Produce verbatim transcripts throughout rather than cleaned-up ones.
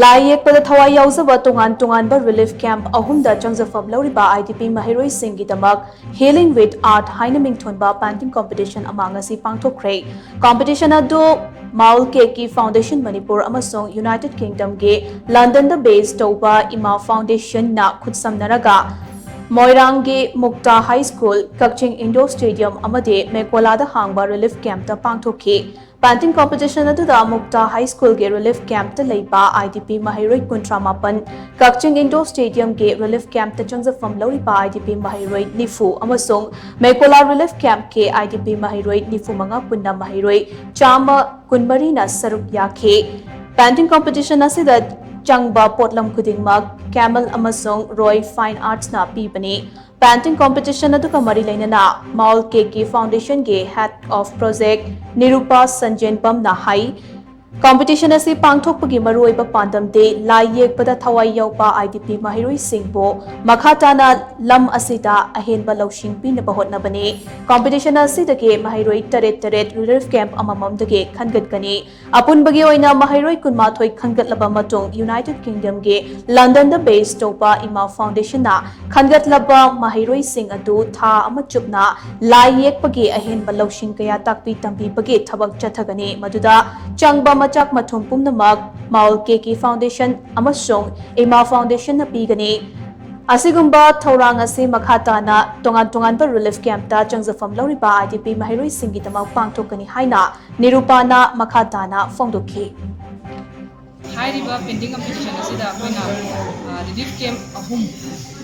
ꯂꯥꯏ ꯌꯦꯛꯄꯗ ꯊꯋꯥꯏ ꯌꯥꯎꯖꯕ ꯇꯣꯉꯥꯟ ꯇꯣꯉꯥꯟꯕ relief camp ꯑꯍꯨꯝꯗ ꯆꯪꯖꯐꯝ ꯂꯧꯔꯤꯕ IDP ꯃꯍꯩꯔꯣꯏꯁꯤꯡꯒꯤꯗꯃꯛ Healing with Art ꯍꯥꯏꯅ ꯃꯤꯡꯊꯣꯟꯕ painting competition ꯑꯃ ꯉꯁꯤ ꯄꯥꯡꯊꯣꯛꯈ꯭ꯔꯦ꯫ Competition ꯑꯗꯨ Maul Keki Foundation ꯃꯅꯤꯄꯨꯔ ꯑꯃꯁꯨꯡ United Kingdom ꯒꯤ London ꯗ base ꯇꯧꯕ ꯏꯃꯥ Foundation ꯅ ꯈꯨꯠꯁꯝꯅꯔꯒ ꯃꯣꯏꯔꯥꯡꯒꯤ ꯃꯨꯛꯇꯥ High School, ꯀꯛꯆꯤꯡ Indoor Stadium ꯑꯃꯗꯤ ꯃꯦꯀꯣꯂꯥꯗ ꯍꯥꯡꯕ relief camp ꯇ ꯄꯥꯡꯊꯣꯛꯈꯤ꯫ Painting competition ꯑꯗꯨꯗ ꯃꯨꯛꯇꯥ High School ꯒꯤ relief camp ꯇ ꯂꯩꯕ IDP ꯃꯍꯩꯔꯣꯏ ꯀꯨꯟꯊ꯭ꯔꯥ ꯃꯥꯄꯟ, ꯀꯛꯆꯤꯡ Indoor Stadium ꯒꯤ relief camp ꯇ ꯆꯪꯖꯐꯝ ꯂꯧꯔꯤꯕ IDP ꯃꯍꯩꯔꯣꯏ ꯅꯤꯐꯨ ꯑꯃꯁꯨꯡ ꯃꯦꯀꯣꯂꯥ relief camp ꯀꯤ IDP ꯃꯍꯩꯔꯣꯏ ꯅꯤꯐꯨ ꯃꯉꯥ ꯄꯨꯟꯅ ꯃꯍꯩꯔꯣꯏ ꯆꯥꯝꯃ ꯀꯨꯟꯃꯔꯤꯅ ꯁꯔꯨꯛ ꯌꯥꯈꯤ꯫ Painting competition ꯑꯁꯤꯗ ꯆꯪꯕ ꯄꯣꯠꯂꯝ ꯈꯨꯗꯤꯡꯃꯛ Camel ꯑꯃꯁꯨꯡ Roy Fine Arts ꯅ ꯄꯤꯕꯅꯤ꯫ Painting competition ꯑꯗꯨꯒ ꯃꯔꯤ ꯂꯩꯅꯅ Maul Keki Foundation ꯒꯤ Head of Project ꯅꯤꯔꯨꯄꯥ ꯁꯟꯖꯦꯟꯕꯝꯅ high, competition ꯑꯁꯤ ꯄꯥꯡꯊꯣꯛꯄꯒꯤ ꯃꯔꯨꯑꯣꯏꯕ ꯄꯥꯟꯗꯝꯗꯤ ꯂꯥꯏ ꯌꯦꯛꯄꯗ ꯊꯋꯥꯏ ꯌꯥꯎꯕ IDP ꯃꯍꯩꯔꯣꯏꯁꯤꯡꯕꯨ ꯃꯈꯥ ꯇꯥꯅ ꯂꯝ ꯑꯁꯤꯗ ꯑꯍꯦꯟꯕ ꯂꯧꯁꯤꯡ ꯄꯤꯅꯕ ꯍꯣꯠꯅꯕꯅꯤ꯫ Competition ꯑꯁꯤꯗꯒꯤ ꯃꯍꯩꯔꯣꯏ ꯇꯔꯦꯠ ꯇꯔꯦꯠ relief camp ꯑꯃꯃꯝꯗꯒꯤ ꯈꯟꯒꯠꯀꯅꯤ꯫ ꯑꯄꯨꯟꯕꯒꯤ ꯑꯣꯏꯅ ꯃꯍꯩꯔꯣꯏ ꯀꯨꯟꯃꯥꯊꯣꯏ ꯈꯟꯒꯠꯂꯕ ꯃꯇꯨꯡ United Kingdom ꯒꯤ London ꯗ base ꯇꯧꯕ ꯏꯃꯥ Foundation ꯅ ꯈꯟꯒꯠꯂꯕ ꯃꯍꯩꯔꯣꯏꯁꯤꯡ ꯑꯗꯨ ꯊꯥ ꯑꯃ ꯆꯨꯞꯅ ꯂꯥꯏ ꯌꯦꯛꯄꯒꯤ ꯑꯍꯦꯟꯕ ꯂꯧꯁꯤꯡ ꯀꯌꯥ ꯇꯥꯛꯄꯤ ꯇꯝꯕꯤꯕꯒꯤ ꯊꯕꯛ ꯆꯠꯊꯒꯅꯤ, ꯃꯗꯨꯗ ꯆꯪꯕ ꯃꯆꯥꯛ ꯃꯊꯨꯝ ꯄꯨꯝꯅꯃꯛ Maul Keki Foundation ꯑꯃꯁꯨꯡ ꯏꯃꯥ Foundation ꯅ ꯄꯤꯒꯅꯤ꯫ ꯑꯁꯤꯒꯨꯝꯕ ꯊꯧꯔꯥꯡ ꯑꯁꯤ ꯃꯈꯥ ꯇꯥꯅ ꯇꯣꯉꯥꯟ ꯇꯣꯉꯥꯟꯕ relief camp ꯇ ꯆꯪꯖꯐꯝ ꯂꯧꯔꯤꯕ IDP ꯃꯍꯩꯔꯣꯏꯁꯤꯡꯒꯤꯗꯃꯛ ꯄꯥꯡꯊꯣꯛꯀꯅꯤ ꯍꯥꯏꯅ ꯅꯤꯔꯨꯄꯥꯅ ꯃꯈꯥ ꯇꯥꯅ ꯐꯣꯡꯗꯣꯛꯈꯤ꯫ ꯍꯥꯏꯔꯤꯕ painting competition ꯑꯁꯤꯗ ꯑꯩꯈꯣꯏꯅ, ꯑ, relief camp ꯑꯍꯨꯝ,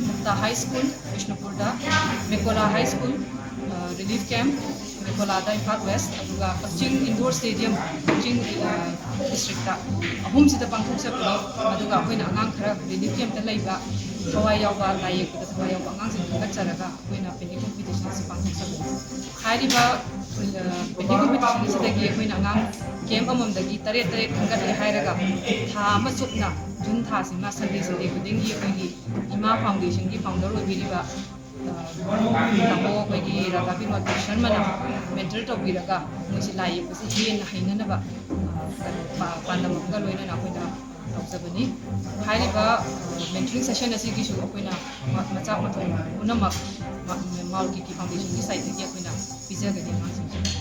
ꯃꯨꯛꯇꯥ High School, ꯕꯤꯁꯅꯨꯄꯨꯔꯗ, ꯃꯦꯀꯣꯂꯥ High School, ꯑ, relief camp, ꯃꯦꯀꯣꯂꯥꯗ, ꯏꯝꯐꯥꯜ West, ꯑꯗꯨꯒ ꯀꯛꯆꯤꯡ Indoor Stadium, ꯀꯛꯆꯤꯡ, ꯑ, district ꯇ, ꯑꯍꯨꯝꯁꯤꯗ ꯄꯥꯡꯊꯣꯛꯆꯕꯅꯤ꯫ ꯑꯗꯨꯒ ꯑꯩꯈꯣꯏꯅ ꯑꯉꯥꯡ ꯈꯔ relief camp ꯇ ꯂꯩꯕ ꯊꯋꯥꯏ ꯌꯥꯎꯕ, ꯂꯥꯏ ꯌꯦꯛꯄꯗ ꯊꯋꯥꯏ ꯌꯥꯎꯕ ꯑꯉꯥꯡꯁꯤꯡ ꯈꯟꯒꯠꯆꯔꯒ ꯑꯩꯈꯣꯏꯅ painting competition ꯑꯁꯤ ꯄꯥꯡꯊꯣꯛꯆꯕꯅꯤ꯫ ꯍꯥꯏꯔꯤꯕ, ꯑ, painting competition ꯑꯁꯤꯗꯒꯤ ꯑꯩꯈꯣꯏꯅ ꯑꯉꯥꯡ camp ꯑꯃꯃꯝꯗꯒꯤ ꯇꯔꯦꯠ ꯇꯔꯦꯠ ꯈꯟꯒꯠꯂꯦ ꯍꯥꯏꯔꯒ ꯊꯥ ꯑꯃ ꯆꯨꯞꯅ June ꯊꯥꯁꯤꯃ Sunday Sunday ꯈꯨꯗꯤꯡꯒꯤ ꯑꯩꯈꯣꯏꯒꯤ ꯏꯃꯥ Foundation ꯒꯤ founder ꯑꯣꯏꯕꯤꯔꯤꯕ, ꯑ, ꯇꯥꯃꯣ ꯑꯩꯈꯣꯏꯒꯤ ꯔꯥꯙꯥ ꯕꯤꯅꯣꯗ ꯁꯔꯃꯅ mentor ꯇꯧꯕꯤꯔꯒ ꯃꯣꯏꯁꯤ ꯂꯥꯏ ꯌꯦꯛꯄꯁꯤ ꯍꯦꯟꯅ ꯍꯩꯅꯅꯕ, ꯑ, ꯀꯩꯅꯣ, ꯄꯥ-, ꯄꯥꯟꯗꯝ ꯑꯃꯒ ꯂꯣꯏꯅꯅ ꯑꯩꯈꯣꯏꯅ ꯇꯧꯖꯩ꯫ ꯕꯅꯤ꯫ ꯍꯥꯏꯔꯤꯕ mentoring session ꯑꯁꯤꯒꯤꯁꯨ ꯑꯩꯈꯣꯏꯅ ꯃ- ꯃꯆꯥꯛ ꯃꯊꯨꯝ ꯄꯨꯝꯅꯃꯛ ꯃ- ꯃꯥꯎ ꯀꯤꯀꯤ ꯐꯥꯎꯟꯗꯦꯁꯟꯒꯤ ꯁꯥꯏꯠꯇꯒꯤ ꯑꯩꯈꯣꯏꯅ ꯄꯤꯖꯒꯅꯤ ꯑꯉꯥꯡꯁꯤꯡꯁꯤꯗ꯫